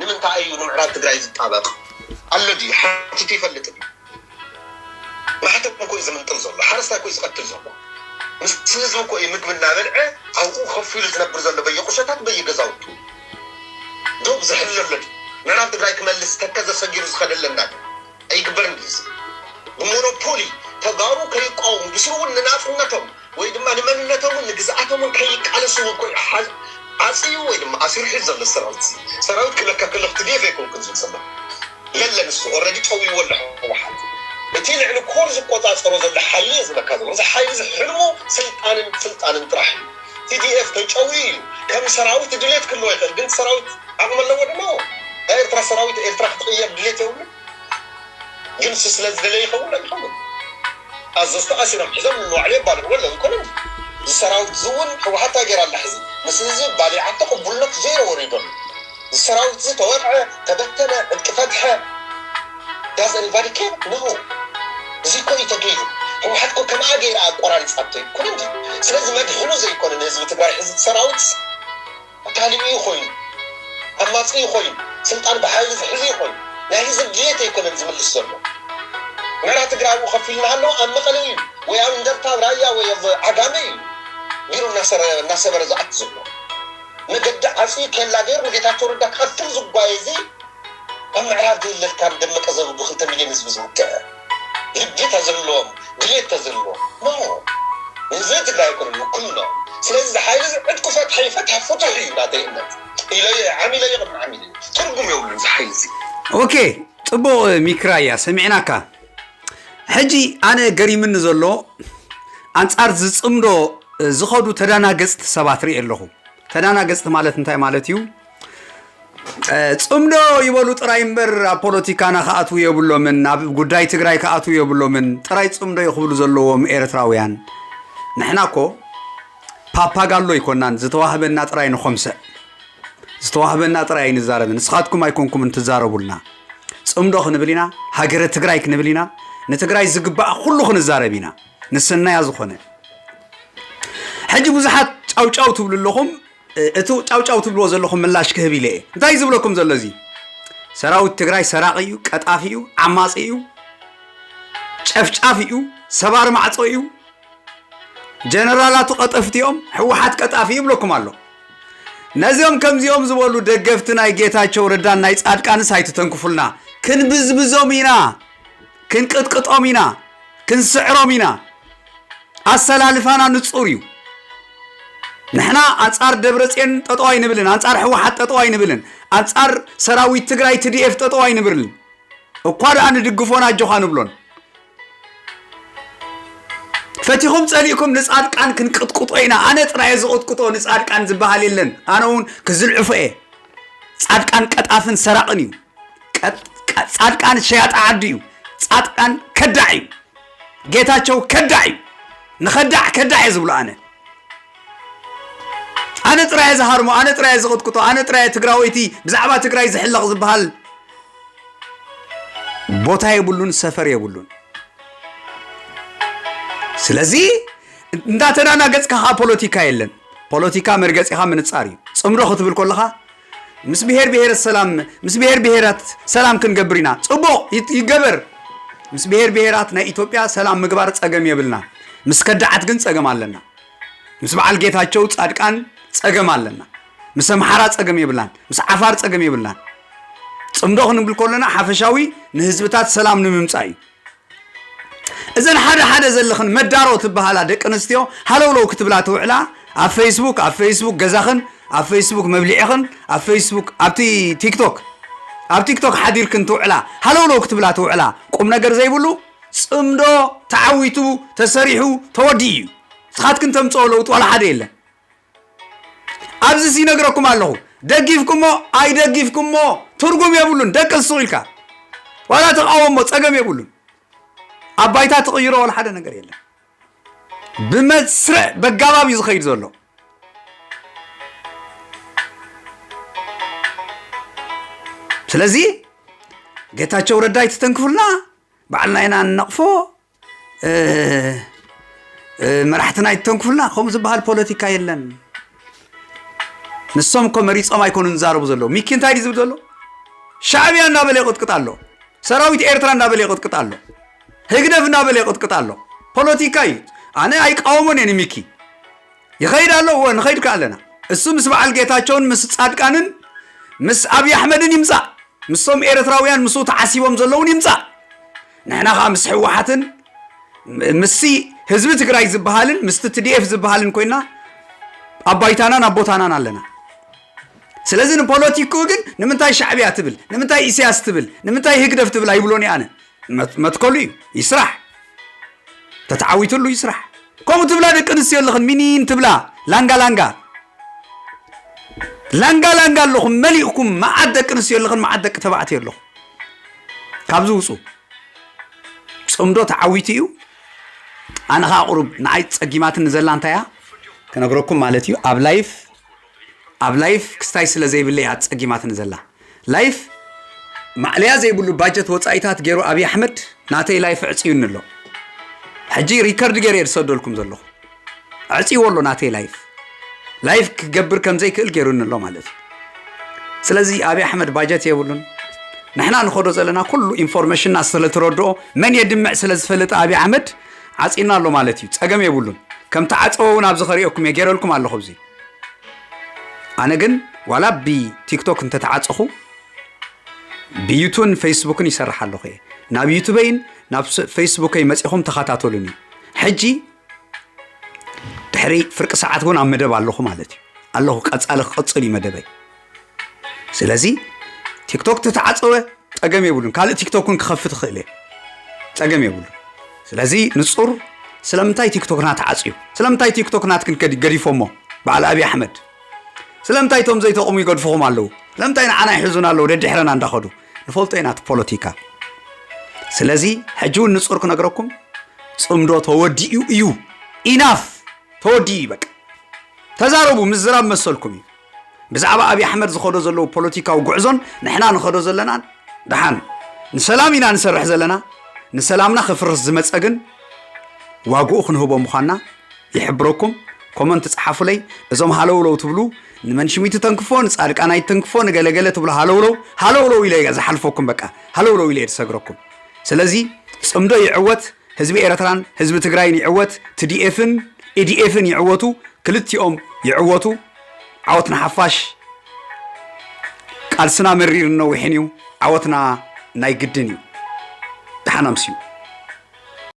ንምንታይ እዩ ንምዕራብ ትግራይ ዝጣበቕ? ኣሎ ድዩ? ሓቲቱ ይፈልጥ ድዩ? ማሕተም እኮ እዩ ዝምንጥል ዘሎ፣ ሓረስታይ እኮ እዩ ዝቐትል ዘሎ። ምስ ህዝቢ እኮ እዩ ምግቢ እናበልዐ ኣብኡ ከፊሉ ዝነብር ዘሎ በየቁሸታት በየገዛውቱ። ዶብ ዝሕል ዘሎ ድዩ? ምዕራብ ትግራይ ክመልስ ተከዘ ሰጊሩ ዝኸደለና ድዩ? ኣይግበርን ድዩ? ብሞኖፖሊ ተጋሩ ከይቃወሙ ብስሩ እውን ንናፅነቶም ወይ ድማ ንመንነቶምን ንግዝኣቶምን ከይቃለሱ እኮ እዩ ሓ- ዓፅዩ ወይ ድማ ኣሲሩ ሒዙ ዘሎ ሰራዊት። ሰራዊት ክለካ ከለኩ ትድኤፍ ኣይኮንኩን ዝብል ዘሎ። የለን፣ እሱ ኦልሬዲ ጨውይዎ ኣሎ ህወሓት። እቲ ልዕሊ ኮር ዝቆፃፀሮ ዘሎ ሓይሊ እየ ዝብለካ ዘሎ። እዚ ሓይሊ እዚ ሕልሙ ስልጣንን ስልጣንን ጥራሕ እዩ። ቲዲኤፍ ተጨውዩ እዩ። ከም ሰራዊት ድሌት ክህልዎ ይኽእል፣ ግን ሰራዊት ዓቕሚ ኣለዎ ድማ። ናይ ኤርትራ ሰራዊት ኤርትራ ክትቕየር ድሌት የብሉ። ግን እሱ ስለ ዝደለየ ይኸውን ኣይኸውን። ኣዘዝቲ ኣሲሮም ሒዞም ንባዕሉ የባልዕዎ ኣለዉ ይኮነ። እዚ ሰራዊት እዚ እውን ህወሓት እንታይ ገይራ ኣላ ሕዚ? ምስ ህዝቢ ባሊዓቶ ቅቡልነት ዜሮ ወሪዶ ኣሎ። እዚ ሰራዊት እዚ ተወቕዐ፣ ተበተነ፣ ዕጥቂ ፈትሐ። ዳዝ ኤኒባዲ ኬር? ኖ። እዚ እኮ እዩ ተገይሩ። ህወሓት እኮ ከምኣ ገይራ ኣቆራሪፃቶ ይኮነ እንዲ። ስለዚ መድሕኑ ዘይኮነ ንህዝቢ ትግራይ ሕዚ እቲ ሰራዊት ኣታሊኡ እዩ ኮይኑ፣ ኣማፂኡ እዩ ኮይኑ፣ ስልጣን ብሓይሊ ዝሕዙ እዩ ኮይኑ፣ ናይ ህዝቢ ድሌት ኣይኮነን ዝምልስ ዘሎ። ምዕራብ ትግራይ ኣብኡ ከፊልና ኣሎ፣ ኣብ መቐለ እዩ ወይ ኣብ እንደርታ፣ ኣብ ራያ ወይ ኣብ ዓጋመ እዩ ቢሮ እናሰረ- እናሰበረ ዝኣቱ ዘሎ። መገዲ ዓፅዩ ኬላ ገይሩ ንጌታቸው ረዳ ክቐትል ዝጓየ እዚ ኣብ ምዕራብ ዘይለልካ ደመቀ ዘብዱ ክልተ ሚልዮን ህዝቢ ዝውግዐ ልቢ ተዘለዎም ድሌት ተዘለዎም ኖ፣ ንህዝቢ ትግራይ ኣይኮነን ውክልንኦም። ስለዚ እዚ ሓይሊ እዚ ዕጥቁ ፈትሐ ይፈትሐ ፍቱሕ እዩ ናተይ እምነት ኢለ እየ ዓሚለ እየ ቅድሚ ዓሚለ እየ። ትርጉም የብሉን እዚ ሓይሊ እዚ። ኦኬ፣ ጽቡቕ ሚክራያ ሰሚዕናካ። ሕጂ ኣነ ገሪምኒ ዘሎ ኣንጻር ዝጽምዶ ዝኸዱ ተዳናገጽቲ ሰባት ርኢ ኣለኹ። ተዳናገጽቲ ማለት እንታይ ማለት እዩ? ጽምዶ ይበሉ ጥራይ እምበር ኣብ ፖለቲካና ክኣትዉ የብሎምን፣ ኣብ ጉዳይ ትግራይ ክኣትዉ የብሎምን። ጥራይ ጽምዶ እዩ ክብሉ ዘለዎም ኤርትራውያን። ንሕና እኮ ፓፓጋሎ ኣይኮናን፣ ዝተዋህበና ጥራይ ንኾምሰእ። ዝተዋህበና ጥራይ ኣይንዛረብን። ንስኻትኩም ኣይኮንኩምን ትዛረቡልና። ጽምዶ ክንብል ኢና፣ ሃገረ ትግራይ ክንብል ኢና፣ ንትግራይ ዝግባኣ ኩሉ ክንዛረብ ኢና። ንስናያ ዝኾነ። ሕጂ ብዙሓት ጫውጫው ትብሉ ኣለኹም፣ እ፣ እቲ ጫውጫው ትብልዎ ዘለኹም ምላሽ ክህብ ኢለ እየ። እንታይ ዝብለኩም ዘሎ እዚ? ሰራዊት ትግራይ ሰራቒ እዩ፣ ቀጣፊ እዩ፣ ዓማጺ እዩ፣ ጨፍጫፊ እዩ፣ ሰባሪ ማዕጾ እዩ። ጀነራላቱ ቀጠፍቲ እዮም፣ ህወሓት ቀጣፊ ይብለኩም ኣሎ። ነዚኦም ከምዚኦም ዝበሉ ደገፍቲ ናይ ጌታቸው ረዳን ናይ ጻድቃንስ ኣይትተንክፉልና። ክንብዝብዞም ኢና፣ ክንቅጥቅጦም ኢና፣ ክንስዕሮም ኢና። ኣሰላልፋና ንጹር እዩ። ንሕና ኣንጻር ደብረጽዮን ጠጠው ኣይንብልን፣ ኣንጻር ህወሓት ጠጠው ኣይንብልን፣ ኣንጻር ሰራዊት ትግራይ ቲዲኤፍ ጠጠው ኣይንብልን። እኳ ደኣ ንድግፎን ኣጆኻ ንብሎን። ፈቲኹም ጸሊእኩም ንጻድቃን ክንቅጥቅጦ ኢና። ኣነ ጥራየ ዝቕጥቅጦ ንጻድቃን ዝበሃል የለን። ኣነ እውን ክዝልዕፎ እየ። ጻድቃን ቀጣፍን ሰራቕን እዩ። ቀጥ- ቀ- ጻድቃን ሸያጣ ዓዲ እዩ። ጻድቃን ከዳዕ እዩ። ጌታቸው ከዳዕ እዩ። ንኸዳዕ ከዳዕ እየ ዝብሎ ኣነ። ኣነ ጥራየ ዝሃርሞ፣ ኣነ ጥራየ ዝቕጥቅጦ፣ ኣነ ጥራየ ትግራወይቲ ብዛዕባ ትግራይ ዝሕለቕ ዝበሃል ቦታ የብሉን፣ ሰፈር የብሉን። ስለዚ እንዳተናናገጽካ ኸኣ ፖለቲካ የለን። ፖለቲካ መርገጺኻ ምንጻር እዩ። ጽምዶ ክትብል ከለኻ ምስ ብሄር ብሄረት ሰላም፣ ምስ ብሄር ብሄራት ሰላም ክንገብር ኢና። ጽቡቕ ይት- ይገበር። ምስ ብሄር ብሄራት ናይ ኢትዮጵያ ሰላም ምግባር ጸገም የብልና። ምስ ከዳዓት ግን ጸገም ኣለና። ምስ በዓል ጌታቸው ጻድቃን ጸገም ኣለና። ምስ ኣምሓራ ጸገም የብላን። ምስ ዓፋር ጸገም የብላን። ጽምዶ ክንብል ከለና ሓፈሻዊ ንህዝብታት ሰላም ንምምጻእ እዩ። እዘን ሓደ ሓደ ዘለኽን መዳሮ ትበሃላ ደቂ ኣንስትዮ ሃለውለው ክትብላ ትውዕላ፣ ኣብ ፌስቡክ፣ ኣብ ፌስቡክ ገዛኽን፣ ኣብ ፌስቡክ መብሊዕኽን፣ ኣብ ፌስቡክ፣ ኣብቲ ቲክቶክ፣ ኣብ ቲክቶክ ሓዲርክን ትውዕላ፣ ሃለውለው ክትብላ ትውዕላ፣ ቁም ነገር ዘይብሉ ጽምዶ ተዓዊቱ፣ ተሰሪሑ፣ ተወዲኡ እዩ። ንስኻትክን ተምጽኦ ለውጢ ዋላ ሓደ የለን። ኣብዚ ይነግረኩም ኣለኹ፣ ደጊፍኩሞ ኣይደጊፍኩሞ ትርጉም የብሉን። ደቂ ስቕ ኢልካ ዋላ ተቃወሞ ጸገም የብሉን። ኣብ ባይታ ትቕይሮ ዋላ ሓደ ነገር የለን። ብመስርዕ በጋባብ እዩ ዝኸይድ ዘሎ። ስለዚ ጌታቸው ረዳ ኣይትተንክፉልና፣ ባዕልና ኢና ንነቕፎ፣ እ፣ እ፣ መራሕትና ኣይትተንክፉልና፣ ከምኡ ዝበሃል ፖለቲካ የለን። ንሶም እኮ መሪጾም ኣይኮኑን ዝዛረቡ ዘለዉ። ሚኪ እንታይ ድዩ ዝብል ዘሎ? ሻዕብያ እናበለ ይቕጥቅጥ ኣሎ። ሰራዊት ኤርትራ እናበለ ይቕጥቅጥ ኣሎ። ህግደፍ እናበለ ይቕጥቅጥ ኣሎ። ፖለቲካ እዩ። ኣነ ኣይቃወሞን እየ ንሚኪ። ይኸይድ ኣሎ፣ እወ፣ ንኸይድ ከ ኣለና። እሱ ምስ በዓል ጌታቸውን ምስ ጻድቃንን ምስ ኣብይ ኣሕመድን ይምጻእ። ምስቶም ኤርትራውያን ምስኡ ተዓሲቦም ዘለውን ይምጻእ። ንሕና ኸዓ ምስ ህወሓትን ም-፣ ምስቲ ህዝቢ ትግራይ ዝበሃልን ምስቲ ቲ ዲ ኤፍ ዝበሃልን ኮይና ኣብ ባይታናን ኣብ ቦታናን ኣለና። ስለዚ ንፖለቲክኡ ግን ንምንታይ ሻዕብያ ትብል፣ ንምንታይ ኢሳያስ ትብል፣ ንምንታይ ህግደፍ ትብል ኣይብሎን እየ ኣነ። መት-፣ መትከሉ እዩ፣ ይስራሕ። ተተዓዊትሉ ይስራሕ። ከምኡ ትብላ ደቂ ኣንስትዮ ኣለኽን፣ ሚኒን ትብላ፣ ላንጋ ላንጋ። ላንጋ ላንጋ ኣለኹም፣ መሊእኩም፣ መዓት ደቂ ኣንስትዮ ኣለኽን፣ መዓት ደቂ ተባዕትዮ ኣለኹም። ካብዚ ውጹ። ጽምዶ ተዓዊቱ እዩ። ኣነ ኸዓ ቁሩብ ንዓይ ጸጊማትኒ ዘላ እንታይ እያ ክነግረኩም ማለት እዩ። ኣብ ላይፍ፣ ኣብ ላይፍ ክስታይ ስለ ዘይብለይ እያ ጸጊማትኒ ዘላ። ላይፍ ማዕለያ ዘይብሉ ባጀት ወጻኢታት ገይሩ ኣብይ ኣሕመድ ናተይ ላይፍ ዕጽዩኒ ኣሎ። ሕጂ ሪከርድ ገይረ እየ ዝሰደልኩም ዘለኹ። ዕጽይዎ ኣሎ ናተይ ላይፍ። ላይፍ ክገብር ከም ዘይክእል ገይሩኒ ኣሎ ማለት እዩ። ስለዚ ኣብይ ኣሕመድ ባጀት የብሉን። ንሕና ንኸዶ ዘለና ኩሉ ኢንፎርሜሽንና ስለ ትረድኦ መን የድምዕ ስለ ዝፈልጥ ኣብይ ኣሕመድ ዓጺና ኣሎ ማለት እዩ። ጸገም የብሉን። ከም ተዓጸወ እውን ኣብዚ ከርእየኩም እየ፣ ገይረልኩም ኣለኹ። ኣብዚ ኣነ ግን ዋላ ብቲክቶክ እንተተዓጸኹ ብዩቱብን ፌስቡክን ይሰርሕ ኣለኹ እየ። ናብ ዩቱበይን ናብ ስ-፣ ፌስቡከይ መጺኹም ተኸታተሉኒ። ሕጂ ድሕሪ ፍርቂ ሰዓት እውን ኣብ መደብ ኣለኹ ማለት እዩ። ኣለኹ፣ ቀጻሊ ክቕጽል እዩ መደበይ። ስለዚ ቲክቶክ ተተዓጸወ ጸገም የብሉን። ካልእ ቲክቶክ እውን ክኸፍት እኽእል እየ። ጸገም የብሉን። ስለዚ ንጹር፣ ስለምንታይ ቲክቶክና ተዓጽዩ? ስለምንታይ ቲክቶክ ናትክን ከዲ-፣ ገዲፎሞ? በዓል ኣብይ ኣሕመድ። ስለምንታይ እቶም ዘይተቕሙ ይገድፍኹም ኣለዉ? ስለምንታይ ንዓና ይሕዙና ኣለዉ? ደድሕረና እንዳኸዱ። ንፈልጦ ኢና እቲ ፖለቲካ። ስለዚ ሕጂ እውን ንጹር ክነግረኩም፣ ጽምዶ ተወዲኡ እዩ። ኢናፍ! ተወዲኡ እዩ በቃ። ተዛረቡ፣ ምዝራብ መሰልኩም እዩ። ብዛዕባ ኣብይ ኣሕመድ ዝኸዶ ዘለዉ ፖለቲካዊ ጉዕዞን ንሕና ንኸዶ ዘለናን ደሓን ንሰላም ኢና ንሰርሕ ዘለና። ንሰላምና ክፍርስ ዝመጸ ግን ዋግኡ ክንህቦ ምዃንና ይሕብረኩም። ኮመንት ጸሓፉለይ። እዞም ሃለውለው ትብሉ፣ ንመንሽሚት ተንክፎ፣ ንጻድቃናይ ተንክፎ፣ ንገለገለ ትብሉ ሃለውለው፣ ሃለውለው ኢለ እየ ዝሓልፈኩም። በቃ ሃለውለው ኢለ እየ ዝሰግረኩም። ስለዚ ጽምዶ ይዕወት፣ ህዝቢ ኤርትራን ህዝቢ ትግራይን ይዕወት፣ ቲ ዲ ኤፍን ኢ ዲ ኤፍን ይዕወቱ፣ ክልቲኦም ይዕወቱ። ዓወት ንሓፋሽ። ቃልስና መሪርን ነዊሕን እዩ። ዓወትና ናይ ግድን እዩ። ደሓን ኣምስዩ።